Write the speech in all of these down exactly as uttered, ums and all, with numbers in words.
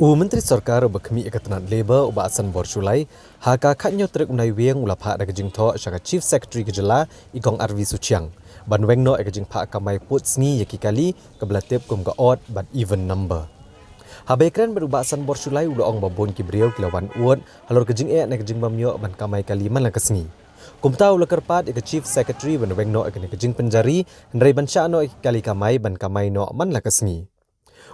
U Myntri Sorkar uba khmih ïa ka tnat Labour, u Bah Sanbor Shullai, ha ka khatñiew tarik u Naiwieng u la phah da ka jingthoh sha ka Chief Secretary ka jylla, i Kong R V Suchiang, ban weng noh ïa ka jingphah kamai pud sngi ïa ki kali kaba la tip kum ka odd bad even number. Haba ïakren bad u Bah Sanbor Shullai u la ong ba bun ki briew ki la wan ud halor ka jingeh ne ka jingbym ïoh ban kamai kali man la ka sngi. Kumta u la kyrpad ïa ka Chief Secretary ban weng noh ïa kane ka jingpynjari, hynrei ban shah noh ïa ki kali kamai ban kamai noh man la ka sngi.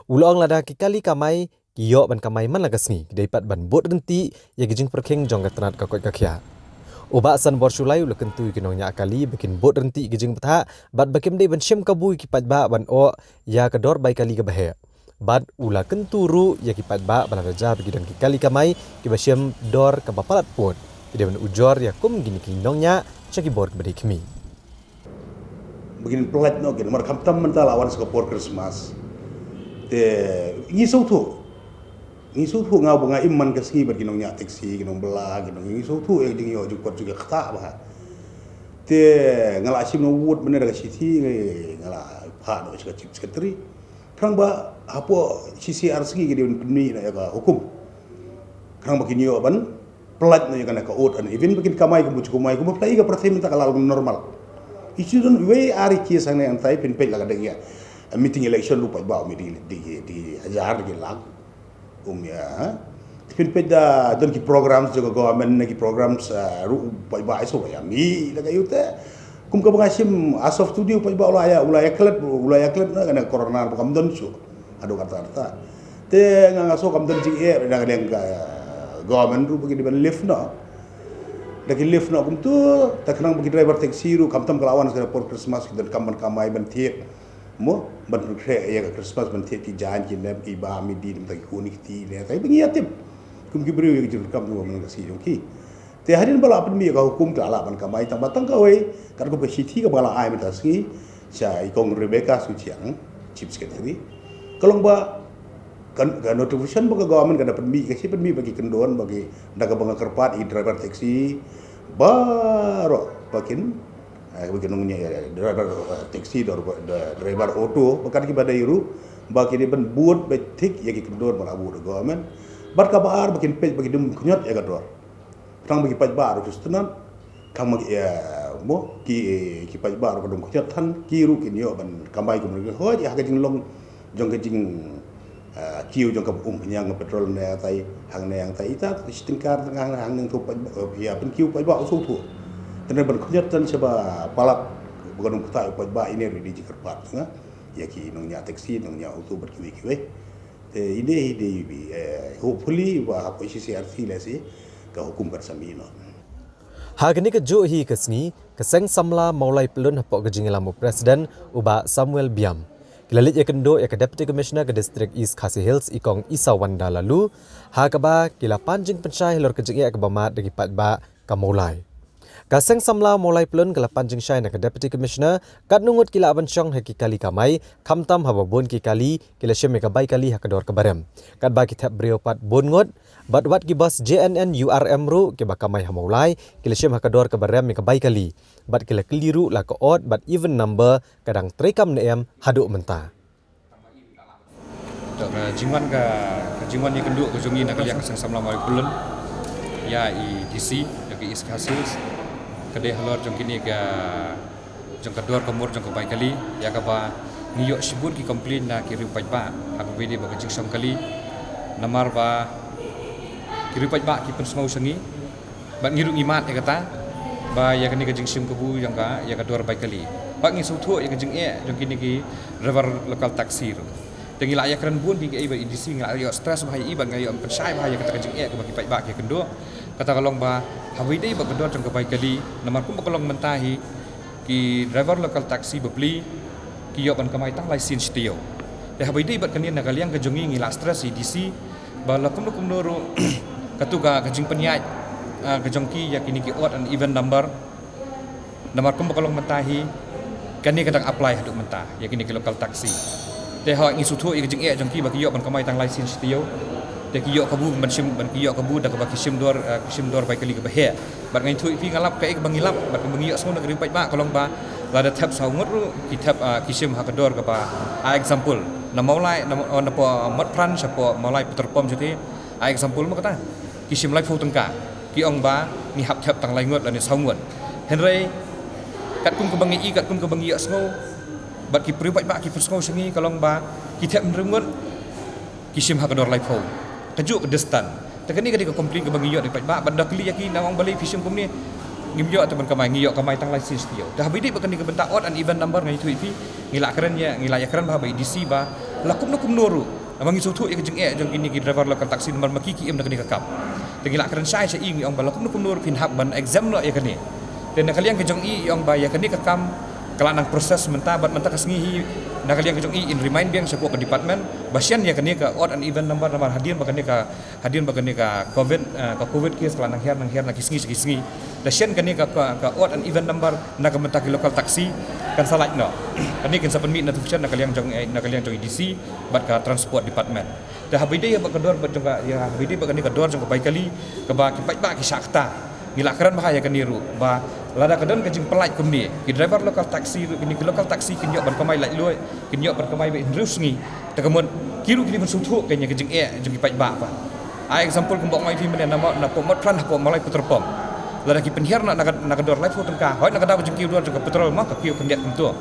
U la ong lada ki kali kamai ki ïoh ban kamai man la ka sngi, ki dei pat ban bud ryntih ïa ki jingpyrkhing jong ka tnat ka koit ka khiah. U Bah Sanbor Shullai u la kyntu ïa ki nongñiah kali ba kin bud ryntih ïa ki jingbthah bad ba kim dei ban shim kabu ïa ki paidbah ban ong ïa ka dor bai kali kaba heh. Bad u la kyntu ruh ïa ki paidbah ba lada jia ba ki don ki kali kamai kiba shim dor kaba palat pud, ki dei ban ujor ïa kum kine ki nongñiah sha ki bor kiba dei khmih. Ba kin pyllait noh ki, namar khamtam mynta la wan sha ka por Christmas. Te ngi sngewthuh, ngi sngewthuh, nga ba nga im man ka sngi bad ki nongñiah taxi, ki nongbylla, ki nong, ngi sngewthuh ïa ka jingïoh jingkot jong ki, kata ba. Te nga la shim noh wut mynne da ka shithi, nga la phah noh sha ka Chief Secretary. Khnang ba hapoh shi ar sngi ki dei ban pynmih noh ïa ka hukum. Khnang ba kin ïoh ban pyllait noh ïa kane ka odd and even ba kin kamai kumba ju kamai, kumba phi la ïohi ka pyrthei mynta ka la long normal. Issue don wei ar case hangne hangtai, phin peit la ka dei ïa meeting election ruh paidbah, meeting di, di hajar, di lak. Um ïa, ha? Phin peit da don ki programs jong ka government ne ki programs, ah, ruh paidbah i shu ïa mih la ka ïoh te. Kum kaba nga shim, as of today paidbah u la ïa, u la ïa klet, u la ïa klet na kane ka corona ba kam don shuh. Haduh katta katta. Te nga nga sngew kam don jingeh na ka liang ka, ah, government ruh ba ki dei ban lift noh. Da ki lift noh kumto, te khnang ba ki driver taxi ruh khamtam ka la wan sha ka por Christmas ki donkam ban kamai ban thied. Mo, ban pynkhreh ïa ka Christmas, ban thied ki jaiñ ki nep, ki bam ïa ki dih, mynta ki khun ki kti ne, tai ba ngi ïa tip. Kum ki briew ïa ki jingdonkam jong ka shnong jong ki. Te hadien ba la pynmih ïa ka hukum te la lah ban kamai tang ba tang kawei, katkum ka shithi kaba la ai mynta ka sngi sha i Kong Rebecca Suchiang, Chief Secretary. Ka long ba ka, ka notification ba ka government ka da pynmih, ka shi pynmih ba ki kyndon, ba ki, da kaba nga kyrpad ïa ki driver taxi baroh ba kin, eh, ba ki nongñiah, eh, driver, eh, taxi, dor-, dor-, driver auto, ba kat kiba dei ruh ba ki dei ban bud beit thik ïa ki kyndon ba la buh da ka government. Bad kaba ar ba kin peit ba ki dum khñiot ïa ka dor. Tang ba ki paidbah ruh ki sngewtynnat, tang ba ki, eh, mo, ki, ki paidbah ruh ka dum khñiot than, ki ruh kin ïoh ban kamai kum ruh ki hoi ïa ka jinglong jong ka jing, ah, kiew jong ka umphniang ka petrol ne tai hangne hangtai, ita shi tyngka tang hangne hangto paidbah, eh, ïa pynkiew paidbah u sngewthuh. Te ban khñiot than shaba palat ba ka dum kata ïa paidbah, ine ruh i dei jingkyrpad jong nga ïa ki nongñiah taxi, nongñiah auto bad kiwei kiwei. Te ine i dei, eh, hopefully ba hapoh shi ar sngi lehse ka hukum kan sa mih noh. Ha kane kajuh hi ka sngi, ka Seng Samla Mawlai Pyllun hapoh ka jingïalam u President u Bah Samuel Biam, ki la leit ïakynduh ïa ka Deputy Commissioner ka District East Khasi Hills, i Kong Isawanda Laloo, ha kaba ki la pan jingpynshai halor ka jingeh kaba mad da ki paidbah ka Mawlai. Ka Seng Samla Mawlai Pyllun ka la pan jingshai na ka Deputy Commissioner katno ngut ki lah ban shong ha ki kali kamai, khamtam haba bun ki kali ki la shim ïa ka bai kali ha ka dor kaba rem. Katba ki thep briew pat bun ngut, bad wat ki bus J N N U R M ruh kiba kamai ha Mawlai ki la shim ha ka dor kaba rem ïa ka bai kali. Bad ki la kylli ruh la ka odd bad even number ka dang treikam ne em haduh mynta. Ka jingwan ka, ka jingwan ïakynduh ka jong ngi na ka liang ka Seng Samla Mawlai Pyllun ïa i D C jong ka East Khasi Hills ka dei halor jong kine ka, jong ka dor ka mur jong ka bai kali, ïa kaba ngi ïoh shibun ki complain na ki riew paidbah ha kaba ïadei bad ka jingshong kali. Namar ba ki riew paidbah ki pynsngew sha ngi, bad ngi ruh ngi mad ïa kata, ba ïa kane ka jingshim kabu jong ka, ïa ka dor bai kali. Bad ngi sngewthuh ïa ka jingeh jong kine ki driver local taxi ruh. Te ngi la ïakren bun bha ïa i bad i D C, ngi la ïoh stress bha ïa i bad ngi la ïoh pynshai bha ïa kata ka jingeh kaba ki paidbah ki ïakynduh. Kata ka long ba haba ïadei bad ka dor jong ka bai kali, namar kumba ka long mynta hi, ki driver local taxi bapli ki ïoh ban kamai tang lai sien shi taïew. Te haba ïadei bad kane na ka liang ka jong ngi ngi la stress ïa i D C ba la kumno kumno ruh katu ka, ka jingpynïaid, ah, ka jong ki ïa kine ki odd and even number. Namar kumba ka long mynta hi, kane ka dang apply haduh mynta ïa kine ki local taxi. Te hooid ngi sngewthuh ïa ka jingeh jong ki ba ki ïoh ban kamai tang lai sien shi taïew. Te ki ïoh kabu ban shim, ban ki ïoh kabu da kaba ki shim dor, eh, ki shim dor bai kali kaba heh. Bad nga ïathuh ïa phi, nga lap kaei kaba ngi lap bad kaba ngi ïohsngew na ka riew paidbah ka long ba lada thep saw ngut ruh ki thep, ah, ki shim ha ka dor kaba, ah, example, Na Mawlai, na, na poh Motphran sha poh Mawlai Petrol Pump jati, ai example mo kata. Ki shim laiphew tyngka, ki ong ba ngi hap thep tang lai ngut lane saw ngut. Hynrei katkum kaba ngi i, katkum kaba ngi ïohsngew, bad ki briew paidbah ki pynsngew sha ngi ka long ba ki thep hynriew ngut, ki shim ha ka dor laiphew. Kajuh ka distance. Te kane ka dei ka complain kaba ngi ïoh na ki paidbah, bad da kylli ïa ki, nang ong balei phi shim kumne. Ngim ïoh te ban kamai, ngi ïoh kamai tang lai sien sien. Te haba ïadei bad kane ka bynta odd and even number, nga ïathuh ïa phi, ngi la kren ïa, ngi la ïakren bha bad i D C ba la kumno kumno ruh, namar ngi sngewthuh ïa ka jingeh jong kine ki driver local taxi namar ma ki ki im na kane ka kam. Te ngi la kren shai sha i, ngi ong ba la kumno kumno ruh phin hap ban exempt noh ïa kane. Te na ka liang ka jong i, i ong ba ïa kane ka kam ka la nang process mynta, bad mynta ka sngi hi, na ka liang ka jong i, in remind biang sha ka department ba shen ïa kane ka odd and even number namar hadien ba kane ka hadien ba kane ka covid, eh, ka covid case ka la nang hiar nang hiar na ki sngi sha ki sngi. Da shen kane ka, ka, ka odd and even number na ka bynta ki local taxi, kan sa lait noh. Kane kin sa pynmih notification na ka liang jong, eh, na ka liang jong i D C bad ka transport department. Da haba ïadei bad ka dor bad jong ka, ïa, haba ïadei bad kane ka dor jong ka bai kali, kaba ki paidbah ki shah kata. Ngi la kren bha ïa kane ruh ba lada ka don ka jingpyllait kumne, ki driver local taxi ruh, kine ki local taxi kin ïoh ban kamai laitluid, kin ïoh ban kamai bad hynriew sngi. Te ka mut ki ruh kine ban sngewthuh ka ïa ka jingeh jong ki paidbah pat. Ai example kumba ong ïa phi mynne, na Mo-, na poh Motphran hapoh Mawlai Petrol Pump, lada ki pynhiar noh na ka, na ka dor laiphew tyngka, hooid na ka daw ka jingkiew dor jong ka petrol ma ka kiew khyndiat kumto.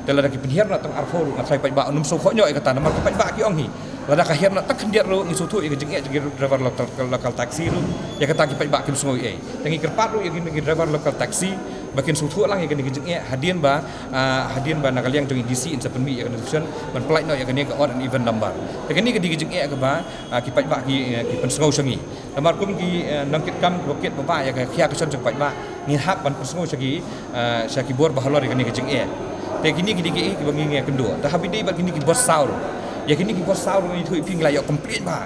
Te lada ki pynhiar noh tang arphew ruh, nga tharai paidbah ym sngewkhoh noh ïa kata namar ki paidbah ki ong hi, lada ka hiar noh tang khyndiat ruh ngi sngewthuh ïa ka jingeh jong ki driver local, local taxi ruh. Ïa kata ki paidbah kim sngew ei ei. Te ngi kyrpad ruh ïa ki, ki driver local taxi ba kin sngewthuh lang ïa kane ka jingeh hadien ba, ah, hadien ba na ka liang jong i D C in sa pynmih ïa ka notification ban pyllait noh ïa kane ka odd and even number. Te kane ka dei ka jingeh kaba, ah, ki paidbah ki, eh, ki pynsngew sha ngi. Namar kum ki, eh, nongkitkam kiba kit ba bah ïa ka khia ka shon jong ki paidbah, ngin hap ban pynsngew sha ki, eh, sha ki bor ba halor ïa kane ka jingeh. Te kine ki dei ki, kiba ngi ïakynduh. Te haba ïadei bad kine ki bus saw ruh, ïa kine ki bus saw ruh nga ïathuh ïa phi ngi la ïoh complain bha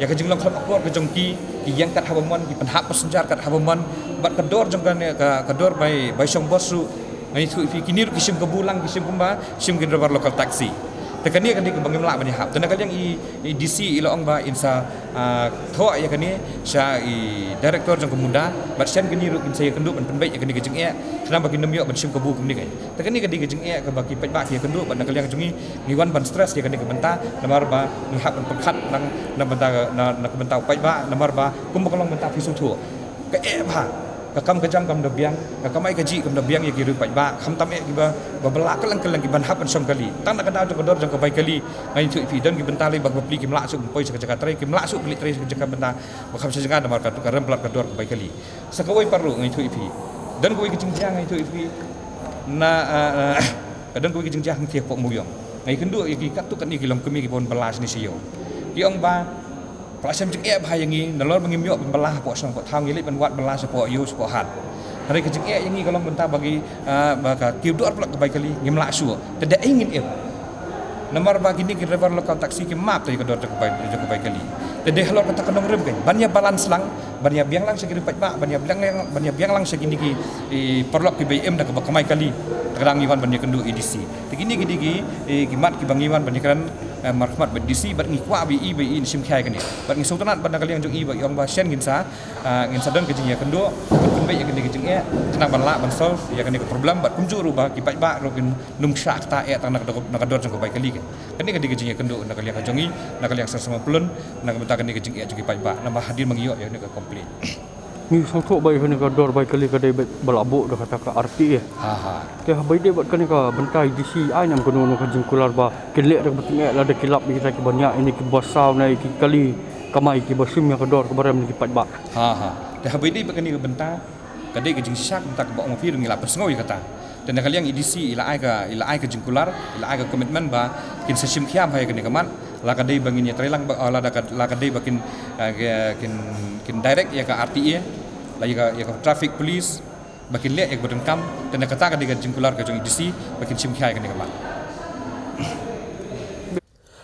ïa ka jinglong khlem akor ka jong ki, ki ïeng kat haba mon, ki pynhap passenger kat haba mon, bad ka dor jong kane ka, ka dor bai, bai shong bus ruh, nga ïathuh ïa phi kine ruh ki shim kabu lang, ki shim kumba shim ki driver local taxi. Te kane ka dei kaba ngim lah ban ïahap. Te na ka liang i, i D C i la ong ba in sa, ah, thoh ïa kane sha i director jong ka MUDA bad shen kane ruh kin sa ïakynduh ban pynbeit ïa kane ka jingeh khnang ba kin ym ïoh ban shim kabu kumne kein. Te kane ka dei ka jingeh kaba ki paidbah ki ïakynduh bad na ka liang jong ngi, ngi wan ban stress ïa kane ka bynta namar ba ngi hap ban pyrkhat lang na bynta, na, na ka bynta u paidbah namar ba kumba ka long mynta phi sngewthuh. Ka eh bha, ka kam ka jam kam da biang, ka kamai kajih kam da biang ïa ki riew paidbah, khamtam eh kiba, ba bylla kylleng kylleng kiban hap ban shong kali. Tang na ka daw jong ka dor jong ka bai kali, nga ïathuh ïa phi don ki bynta lei ba ki bapli kim lah shuh ban poi sha ka jaka trei, kim lah shuh ban leit trei sha ka jaka bynta ba kham sha jaka namar ka, ka rem palat ka dor ka bai kali. Sa kawei pat ruh nga ïathuh ïa phi, don kawei ka jingjia nga ïathuh ïa phi, na, ah, ah, ka don kawei ka jingjia hangtei hapoh Mawïong. Nga ïakynduh ïa ki katto katne ki longkmie kiba wan bylla shane sha ïew. Ki ong ba ka la shem jingeh bha ïa ngi, nalor ba ngim ïoh ban bylla hapoh shnong hapoh thaw, ngi leit ban wad bylla shapoh ïew shapoh hat. Hynrei ka jingeh ïa ngi ka long mynta ba ki, ah, ba ka kiew dor palat ka bai kali, ngim lah shuh. Te da ei ngin im? Namar ba kine ki driver local taxi kim map te ïa ka dor jong ka bai, jong ka bai kali. Te dei halor kata ka nongrim kein ban ïa balance lang, ban ïa biang lang sha ki riew paidbah, ban ïa biang lang, ban ïa biang lang sha kine ki, eh, paralok kiba im da kaba kamai kali. Te ka dang ngi wan ban ïakynduh i D C. Te kine ki dei ki, eh, ki mat kiba ngi wan ban ïakren, eh, markhmat bad D C bad ngi kwah ba i, ba i in shim khia ïa kane. Bad ngi sngewtynnat bad na ka liang jong i ba i ong ba shen ngin sa, ah, ngin sa don ka jingïakynduh ban pynbeit ïa kane ka jingeh khnang ban lah ban solve ïa kane ka problem bad kumjuh ruh ba ki paidbah ruh kin ym shah kata eh tang na ka dor, na ka dor jong ka bai kali kein. Kane ka dei ka jingïakynduh na ka liang ka jong i, na ka liang Seng Sawphew Pyllun, na ka bynta kane ka jingeh jong ki paidbah namar hadien ba ngi ïoh ïa kane ka complain. Ngi sngewthuh ba ïa kane ka dor bai kali ka dei ba la buh da kata ka R T A. Ha ha. Te haba ïadei bad kane ka bynta i D C ai nam kano kano ka jingkular ba kin leh da kaba tyngeh lada ki lap ïa kita kiba ñiah ïa kine ki bus saw ne ïa ki kali kamai kiba shim ïa ka dor kaba rem na ki paidbah. Ha ha. Te haba ïadei bad kane ka bynta ka dei ka jingshisha kumta kaba ong ma phi ruh ngi la pynsngew ïa kata. Te na ka liang i D C i la ai ka, i la ai ka jingkular, i la ai ka commitment ba kin sa shim khia bha ïa kane ka mat. La ka dei ba ngin ïatreilang ba, oh, la da ka, la ka dei ba kin, eh, kin, kin direct ïa ka R T A, la ïa ka, ïa ka traffic police ba kin leh ïa kaba donkam. Te na kata ka dei ka jingkular ka jong i D C ba kin shim khia ïa kane ka mat.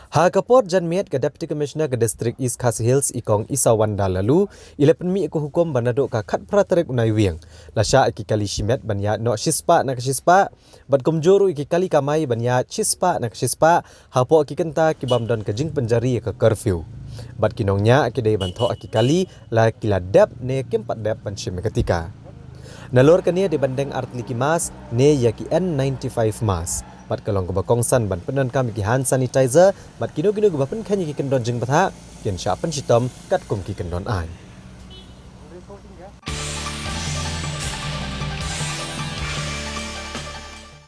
Ha ka por janmiet ka Deputy Commissioner ka District East Khasi Hills i Kong Isawanda Laloo i la pynmih ïa ka hukum ba naduh ka khatphra tarik u Naiwieng la shah ïa ki kali shimet ban ïaid noh shispah na ka shispah bad kumjuh ruh ïa ki kali kamai ban ïaid shispah na ka shispah hapoh ki kynta ki bym don ka jingpynjari ïa ka curfew. Bad ki nongñiah ki dei ban thoh ïa ki kali la ki la dep ne kim pat dep ban shim ïa ka tika. Nalor kane dei ban deng artylli ki mask ne ïa ki N ninety-five mask. bad ka long kaba kongsan ban pyndonkam ïa ki hand sanitizer bad kino kino kiba pynkheiñ ïa ki kyndon jingbatai kin shah pynshitom katkum ki kyndon aiñ.